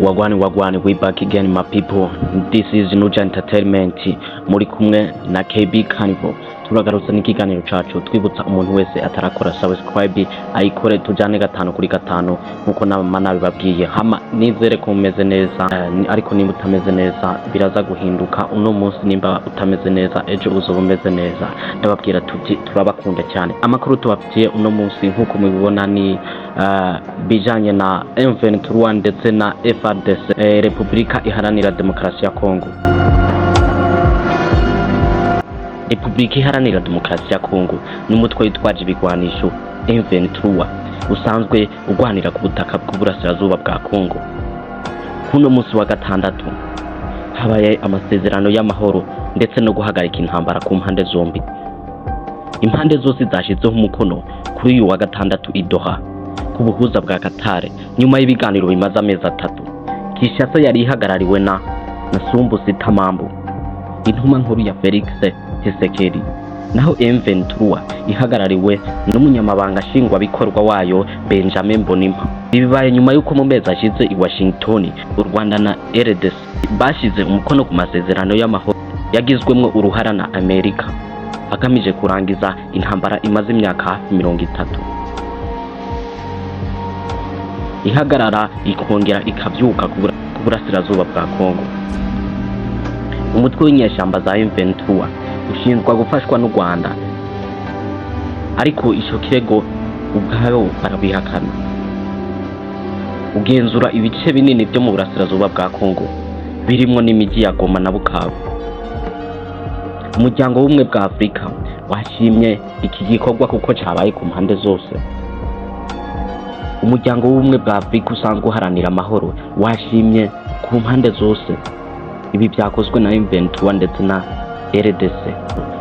Wagwan wagwan, we back again, my people. This is Nuja Entertainment, muri kumwe na KB Carnival. Turagarutse n'ikiganiro cacu, twibutsa umuntu wese atarakora subscribe ayikore, tujane gatanu kuri gatanu nkuko nama nabibabwiye. Hama nizere ko mumeze neza, ariko nimba utameze neza biraza guhinduka uno munsi. Nimba utameze neza, ejo uzoba umeze neza. Ndababwira tuti turabakunda cyane. Amakuru tubafitiye uno munsi, nkuko mubibona, ni bijanye na M23 ndetse na FARDC, Repubulika Iharanira Demokarasi ya Kongo. Repubulika Iharanira Demokarasi ya Kongo n'umutwe witwaje ibigwanisho M23 usanzwe ugwanira ku butaka bw'uburasirazuba bwa Kongo. Kuno munsi wa gatandatu habaye amasezerano y'amahoro ndetse no guhagarika intambara ku mpande zombi. Impande zose zashizeho umukono kuri uyu wa gatandatu i Doha ku buhuza bwa Qatar, nyuma y'ibiganiro bimaze amezi 3. Kinshasa yari ihagarariwe na Sumbusi Tamambu, intumwa nkuru ya Felix Tshisekedi, naho M23 ihagarariwe n'umunyamabanga nshingwabikorwa wayo Benjamin Mbonimpa. Ibi bibaye nyuma y'uko mu mezi ashize i Washington u Rwanda na RDC bashize umukono ku masezerano y'amahoro yagizwemwo uruhara na Amerika, agamije kurangiza intambara imaze imyaka hafi 30 ihagarara ikongera ikavyuka ku burasirazuba bwa Kongo. Umutwe w'inyeshamba za M23 ushinzwa gufashwa n'u Rwanda, ariko ico kirego ubwabo barabihakana. Ugenzura ibice binini vyo mu burasirazuba bwa Kongo, birimwo n'imiji ya Goma na Bukavu. Umuryango w'Ubumwe bwa Afurika washimye iki gikorwa kuko cabaye ku mpande zose. Umuryango w'Ubumwe bwa Afurika usanzwe uharanira amahoro washimye ku mpande zose ibi byakozwe na M23 ndetse na RDC,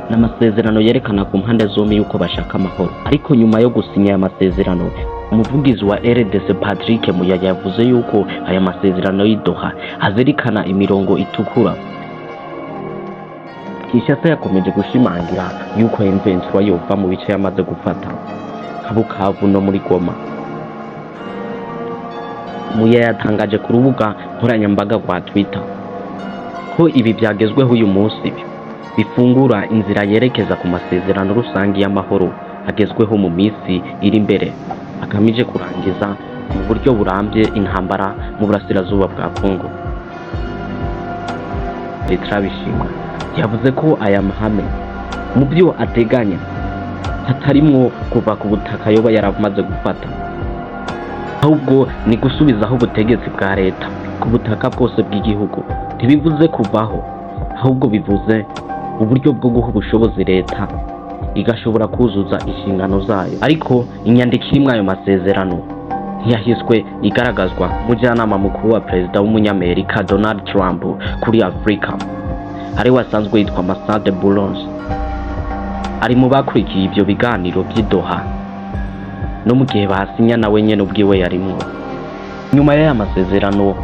n'amasezerano yerekana ku mpande zombi yuko bashaka amahoro. Ariko nyuma yo gusinya aya masezerano, umuvugizi wa RDC Patrick Muyaya yavuze yuko aya masezerano y'i Doha azirikana imirongo itukura. Kinshasa yakomeje gushimangira yuko M23 yova mu bice yamaze gufata nka Bukavu no muri Goma. Muyaya yatangaje ku rubuga nkoranyambaga rwa Twitter ko ibi byagezweho uyu munsi bifungura inzira yerekeza ku masezerano rusange y'amahoro agezweho mu minsi iri imbere, agamije kurangiza mu buryo burambye intambara mu burasirazuba bwa Kongo. Bertrand Bishimwa yavuze ko aya mahame mu byo ateganya hatarimwo kuva ku butaka yoba yaramaze gufata, ahubwo ni gusubizaho ubutegetsi bwa leta ku butaka bwose bw'igihugu. Ntibivuze kuvaho, ahubwo bivuze uburyo bwo guha ubushobozi leta igashobora kuzuza inshingano zayo. Ariko inyandiko irimwo ayo masezerano ntiyahiswe igaragazwa. Umujyanama mukuru wa perezida w'umunyamerika Donald Trump kuri Afurika, ariwe asanzwe yitwa Massad Boulos, ari mu bakurikiye ivyo biganiro vy'i Doha, no mu gihe basinya nawe nyene ubwiwe yarimwo. Nyuma y'aya masezerano,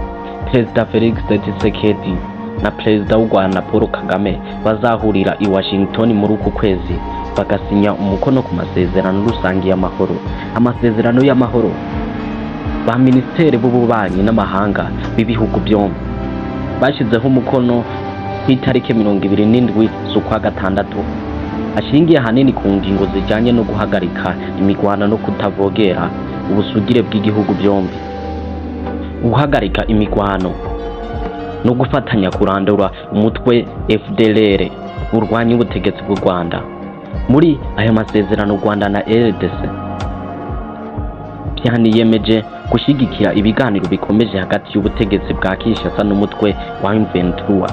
Perezida Felix Tshisekedi na Perezida w'u Rwanda Paul Kagame bazahurira i Washington muri uku kwezi, bagasinya umukono ku masezerano rusange y'amahoro. Amasezerano y'amahoro ba minisiteri b'ububanyi n'amahanga b'ibihugu byombi bashizeho umukono ku itariki 27 z'ukwa gatandatu, ashingiye ahanini ku ngingo zijanye no guhagarika imigwano no kutavogera ubusugire bw'igihugu byombi, guhagarika imigwano no gufatanya kurandura umutwe FDLR urwanya ubutegetsi bw'u Rwanda. Muri aya masezerano, u Rwanda na RDC byaniyemeje gushyigikira ibiganiro bikomeje hagati y'ubutegetsi bwa Kinshasa n'umutwe wa M23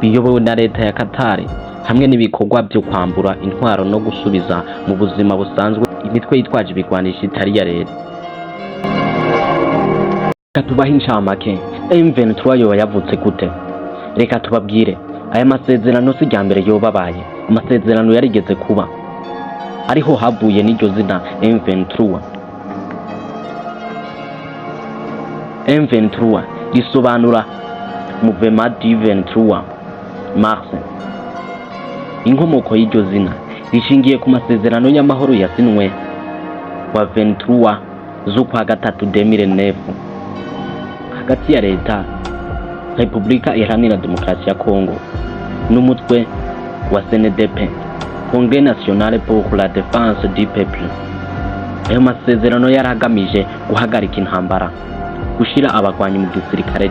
biyobowe na leta ya Qatar, hamwe n'ibikorwa byo kwambura intwaro no gusubiza mu buzima busanzwe imitwe yitwaje ibigwanisho itari iya leta. Reka tubahe incamake. M23 yoba yavutse gute? Reka tubabwire. Aya masezerano si irya mbere yoba abaye. Amasezerano yarigeze kuba, ariho havuye n'iryo zina M23. M23 risobanura Mouvement du 23 Mars. Inkomoko y'iryo zina rishingiye ku masezerano y'amahoro yasinwe wa 23 z'ukwa gatatu 2009. Hagati ya leta Repubulika Iharanira Demokarasi ya Kongo n'umutwe wa CNDP, Congrès National pour la Défense du Peuple. Ayo masezerano yari agamije guhagarika intambara, gushira abagwanyi mu gisirikare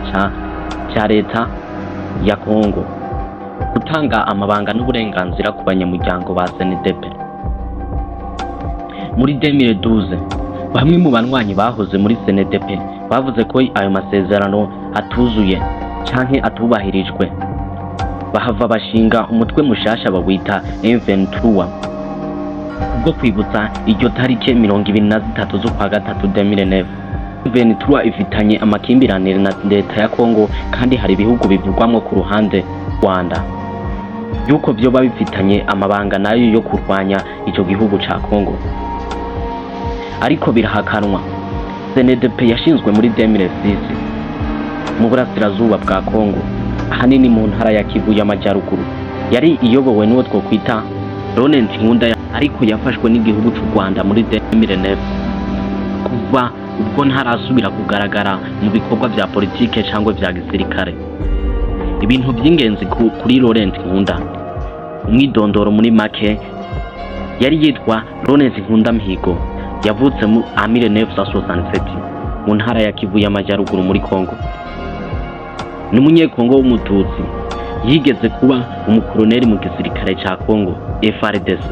ca leta ya Kongo, gutanga amabanga n'uburenganzira ku banyamuryango ba CNDP. Muri 2012, bamwe mu banywanyi bahoze muri CNDP bavuze ko ayo masezerano atuzuye canke atubahirijwe, bahava bashinga umutwe mushasha bawita M23, kubwo kwibutsa iryo tarike 23 z'ukwa gatatu 2009. M23 ifitanye amakimbirane na leta ya Kongo, kandi hari ibihugu bivugwamwo ku ruhande Rwanda yuko vyoba bifitanye amabanga nayo yo kurwanya ico gihugu ca Kongo, ariko birahakanwa. CNDP yashinzwe muri 2006 mu burasirazuba bwa Kongo, ahanini mu ntara ya Kivu y'Amajyaruguru. Yari iyobowe n'uwo twokwita Laurent Nkunda, ariko yafashwe n'igihugu c'u Rwanda muri 2009. Kuva ubwo ntarasubira kugaragara mu bikorwa vya politike cyangwa vya gisirikare. Ibintu by'ingenzi kuri Laurent Nkunda, umwidondoro muri make: yari yitwa Laurent Nkunda Mihigo, yavutse mu 1967 mu ntara ya Kivu y'Amajyaruguru muri Kongo. Ni umunyekongo w'Umututsi, yigeze kuba umukoloneli mu gisirikare ca Kongo, FARDC.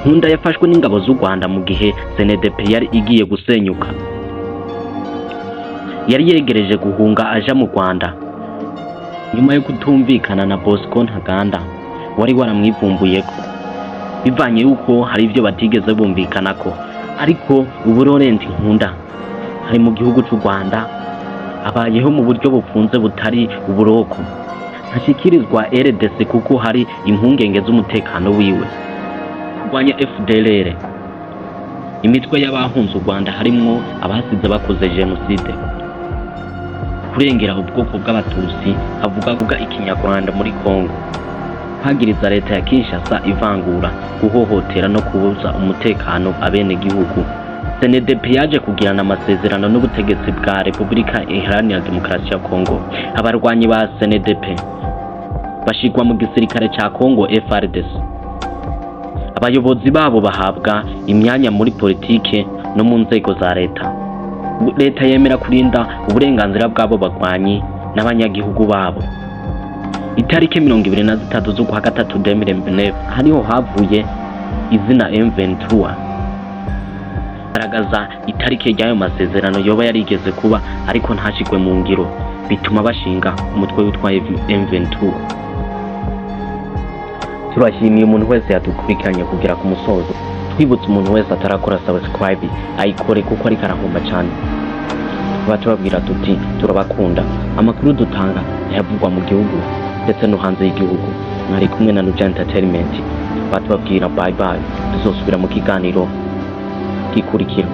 Nkunda yafashwe n'ingabo z'u Rwanda mu gihe CNDP yari igiye gusenyuka. Yari yegereje guhunga aja mu Rwanda nyuma yo kutumvikana na Bosco Ntaganda wari waramwivumbuyeko, bivanye yuko hari ibyo batigeze bumvikanako. Ariko ubu Laurent Nkunda ari mu gihugu c'u Rwanda, abayeho mu buryo bufunze butari uburoko, ntashikirizwa RDC kuko hari impungenge z'umutekano wiwe. Kurwanya FDLR, imitwe y'abahunze u Rwanda harimwo abasize bakoze jenoside, kurengera ubwoko bw'Abatutsi havuga kuga Ikinyarwanda muri Kongo, kwagiriza leta ya Kinshasa ivangura, guhohotera no kubuza umutekano abenegihugu. CNDP yaje kugirana amasezerano n'ubutegetsi bwa Repubulika Iharanira Demokarasi ya Kongo. Abarwanyi ba CNDP bashirwa mu gisirikare ca Kongo, FARDC. Abayobozi babo bahabwa imyanya muri politike no mu nzego za leta. Leta yemera kurinda uburenganzira bw'abo bagwanyi n'abanyagihugu babo. Itariki 23 z'ukwa gatatu 2009 hariho havuye izina M23, garagaza itariki ry'ayo masezerano yoba yarigeze kuba ariko ntashigwe mu ngiro, bituma bashinga umutwe witwa M23. Turashimiye umuntu wese yadukurikiranye kugera ku musozo. Twibutse umuntu wese atarakora subscribe ayikore, kuko ariko arahomba cyane. Tuba tubabwira tuti turabakunda. Amakuru dutanga ayavugwa mu gihugu ndetse no hanze y'igihugu. Mwari kumwe na Nuja Entertainment. Tukaba tubabwira bye bye, tuzosubira mu kiganiro gikurikira.